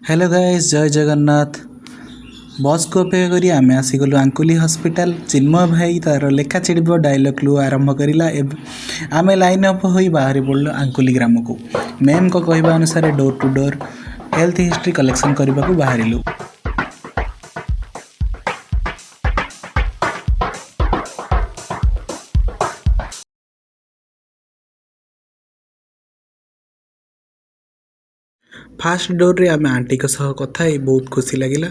Hello guys, ଜୟ ଜଗନ୍ନାଥ। ବସ୍କୁ ଅପେକ୍ଷା କରି ଆମେ ଆସିଗଲୁ ଆଙ୍କୁଲି ହସ୍ପିଟାଲ। ଚିନ୍ମୟ ଭାଇ ତାର ଲେଖା ଛିଡ଼ିବ ଡାଇଲଗ୍ରୁ ଆରମ୍ଭ କରିଲା। ଏବେ ଆମେ ଲାଇନ୍ ଅପ୍ ହୋଇ ବାହାରି ପଡ଼ିଲୁ ଆଙ୍କୁଲି ଗ୍ରାମକୁ। ମ୍ୟାମ୍ଙ୍କ କହିବା ଅନୁସାରେ door to door health history collection କରିବାକୁ ବାହାରିଲୁ। ଫାଷ୍ଟ ଡୋର୍ରେ ଆମେ ଆଣ୍ଟିଙ୍କ ସହ କଥା ହେଇ ବହୁତ ଖୁସି ଲାଗିଲା।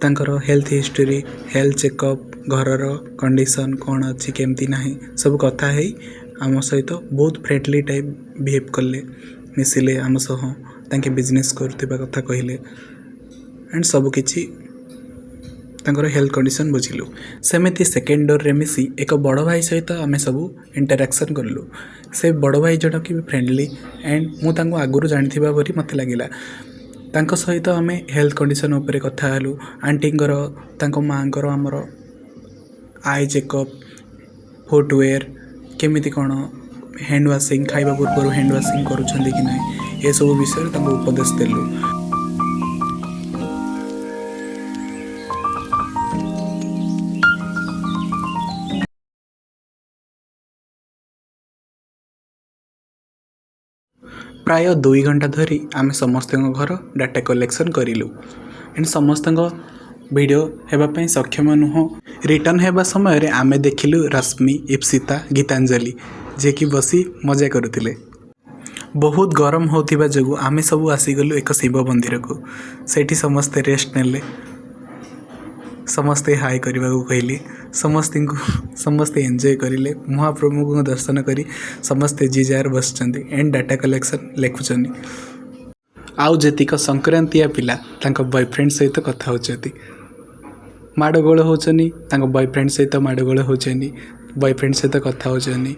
ତାଙ୍କର ହେଲ୍ଥ ହିଷ୍ଟ୍ରି, ହେଲ୍ଥ ଚେକଅପ୍, ଘରର କଣ୍ଡିସନ୍ କ'ଣ ଅଛି, କେମିତି ନାହିଁ, ସବୁ କଥା ହେଇ ଆମ ସହିତ ବହୁତ ଫ୍ରେଣ୍ଡଲି ଟାଇପ୍ ବିହେଭ୍ କଲେ, ମିଶିଲେ ଆମ ସହ। ତାଙ୍କେ ବିଜନେସ୍ କରୁଥିବା କଥା କହିଲେ ଆଣ୍ଡ ସବୁକିଛି ତାଙ୍କର ହେଲ୍ଥ କଣ୍ଡିସନ୍ ବୁଝିଲୁ। ସେମିତି ସେକେଣ୍ଡ ଡୋର୍ରେ ମିଶି ଏକ ବଡ଼ ଭାଇ ସହିତ ଆମେ ସବୁ ଇଣ୍ଟରାକ୍ସନ୍ କଲୁ। ସେ ବଡ଼ ଭାଇ ଜଣକ ବି ଫ୍ରେଣ୍ଡଲି ଆଣ୍ଡ ମୁଁ ତାଙ୍କୁ ଆଗରୁ ଜାଣିଥିବା ପରି ମୋତେ ଲାଗିଲା। ତାଙ୍କ ସହିତ ଆମେ ହେଲ୍ଥ କଣ୍ଡିସନ୍ ଉପରେ କଥା ହେଲୁ। ଆଣ୍ଟିଙ୍କର, ତାଙ୍କ ମାଆଙ୍କର ଆମର I checkup, footwear, କେମିତି କ'ଣ ହ୍ୟାଣ୍ଡ ୱାସିଂ, ଖାଇବା ପୂର୍ବରୁ ହ୍ୟାଣ୍ଡ ୱାସିଂ କରୁଛନ୍ତି କି ନାହିଁ, ଏସବୁ ବିଷୟରେ ତାଙ୍କୁ ଉପଦେଶ ଦେଲୁ। ପ୍ରାୟ 2 ଘଣ୍ଟା ଧରି ଆମେ ସମସ୍ତଙ୍କ ଘର ଡାଟା କଲେକ୍ସନ୍ କରିଲୁ ଆଣ୍ଡ ସମସ୍ତଙ୍କ ଭିଡ଼ିଓ ହେବା ପାଇଁ ସକ୍ଷମ ନୁହଁ। ରିଟର୍ଣ୍ଣ ହେବା ସମୟରେ ଆମେ ଦେଖିଲୁ ରଶ୍ମି, ଇପ୍ସିତା, ଗୀତାଞ୍ଜଳି, ଯିଏକି ବସି ମଜା କରୁଥିଲେ। ବହୁତ ଗରମ ହେଉଥିବା ଯୋଗୁଁ ଆମେ ସବୁ ଆସିଗଲୁ ଏକ ଶିବ ମନ୍ଦିରକୁ। ସେଇଠି ସମସ୍ତେ ରେଷ୍ଟ ନେଲେ। ସମସ୍ତେ ହାଇ କରିବାକୁ କହିଲି ସମସ୍ତଙ୍କୁ। ସମସ୍ତେ ଏନ୍ଜୟ କରିଲେ। ମହାପ୍ରଭୁଙ୍କ ଦର୍ଶନ କରି ସମସ୍ତେ ଯିଏ ଯାହାର ବସିଛନ୍ତି ଆଣ୍ଡ ଡାଟା କଲେକ୍ସନ୍ ଲେଖୁଛନ୍ତି। ଆଉ ଯେତିକ ସଂକ୍ରାନ୍ତିଆ ପିଲା ତାଙ୍କ ବୟଫ୍ରେଣ୍ଡ ସହିତ କଥା ହେଉଛନ୍ତି, ମାଡ଼ଗୋଳ ହେଉଛନ୍ତି। ତାଙ୍କ ବୟଫ୍ରେଣ୍ଡ ସହିତ ମାଡ଼ଗୋଳ ହେଉଛନ୍ତି, ବୟଫ୍ରେଣ୍ଡ ସହିତ କଥା ହେଉଛନ୍ତି।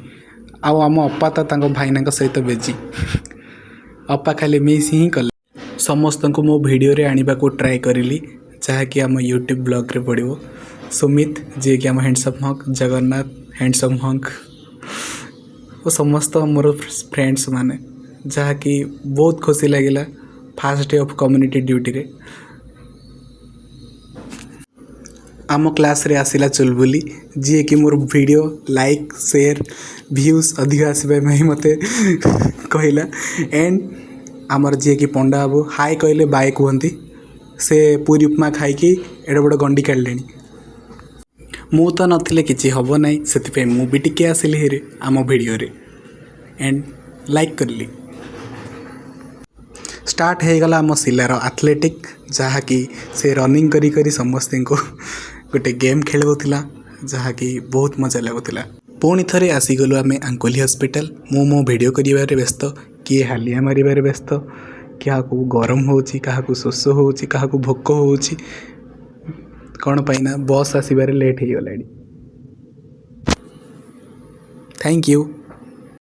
ଆଉ ଆମ ଅପା ତ ତାଙ୍କ ଭାଇନାଙ୍କ ସହିତ ବିଜି। ଅପା ଖାଲି ମିସ୍ ହିଁ କଲେ। ସମସ୍ତଙ୍କୁ ମୋ ଭିଡ଼ିଓରେ ଆଣିବାକୁ ଟ୍ରାଏ କରିଲି, ଯାହାକି ଆମ ୟୁଟ୍ୟୁବ୍ ବ୍ଲଗ୍ରେ ପଡ଼ିବ। ସୁମିତ, ଯିଏକି ଆମ ହ୍ୟାଣ୍ଡସମ୍ ହଙ୍କ୍, ଜଗନ୍ନାଥ ହ୍ୟାଣ୍ଡସମ୍ ହଙ୍କ୍ ଓ ସମସ୍ତ ମୋର ଫ୍ରେଣ୍ଡସ୍ ମାନେ, ଯାହାକି ବହୁତ ଖୁସି ଲାଗିଲା ଫାଷ୍ଟ ଡେ ଅଫ୍ କମ୍ୟୁନିଟି ଡ୍ୟୁଟିରେ। ଆମ କ୍ଲାସ୍ରେ ଆସିଲା ଚୁଲବୁଲି, ଯିଏକି ମୋର ଭିଡ଼ିଓ ଲାଇକ୍, ସେୟାର, ଭ୍ୟୁଜ୍ ଅଧିକ ଆସିବା ପାଇଁ ମୋତେ କହିଲା। ଆଣ୍ଡ ଆମର ଯିଏକି ପଣ୍ଡା ବାବୁ, ହାଏ କହିଲେ ବାଏ କୁହନ୍ତି, ସେ ପୁରୀ ଉପମା ଖାଇକି ଏଡ଼େ ବଡ଼ ଗଣ୍ଡି କାଢ଼ିଲେଣି। ମୁଁ ତ ନଥିଲେ କିଛି ହେବ ନାହିଁ, ସେଥିପାଇଁ ମୁଁ ବି ଟିକେ ଆସିଲି ହେରି ଆମ ଭିଡ଼ିଓରେ ଆଣ୍ଡ ଲାଇକ୍ କଲି। ଷ୍ଟାର୍ଟ ହେଇଗଲା ଆମ ଶିଲାର ଆଥଲେଟିକ୍, ଯାହାକି ସେ ରନିଂ କରି କରି ସମସ୍ତଙ୍କୁ ଗୋଟେ ଗେମ୍ ଖେଳାଉଥିଲା, ଯାହାକି ବହୁତ ମଜା ଲାଗୁଥିଲା। ପୁଣି ଥରେ ଆସିଗଲୁ ଆମେ ଆଙ୍କୋଲି ହସ୍ପିଟାଲ। ମୁଁ ମୋ ଭିଡ଼ିଓ କରିବାରେ ବ୍ୟସ୍ତ, କିଏ ହାଲିଆ ମାରିବାରେ ବ୍ୟସ୍ତ, କାହାକୁ ଗରମ ହେଉଛି, କାହାକୁ ଶୋଷ ହେଉଛି, କାହାକୁ ଭୋକ ହେଉଛି। କ'ଣ ପାଇଁ ନା ବସ୍ ଆସିବାରେ ଲେଟ୍ ହେଇଗଲାଣି। Thank you.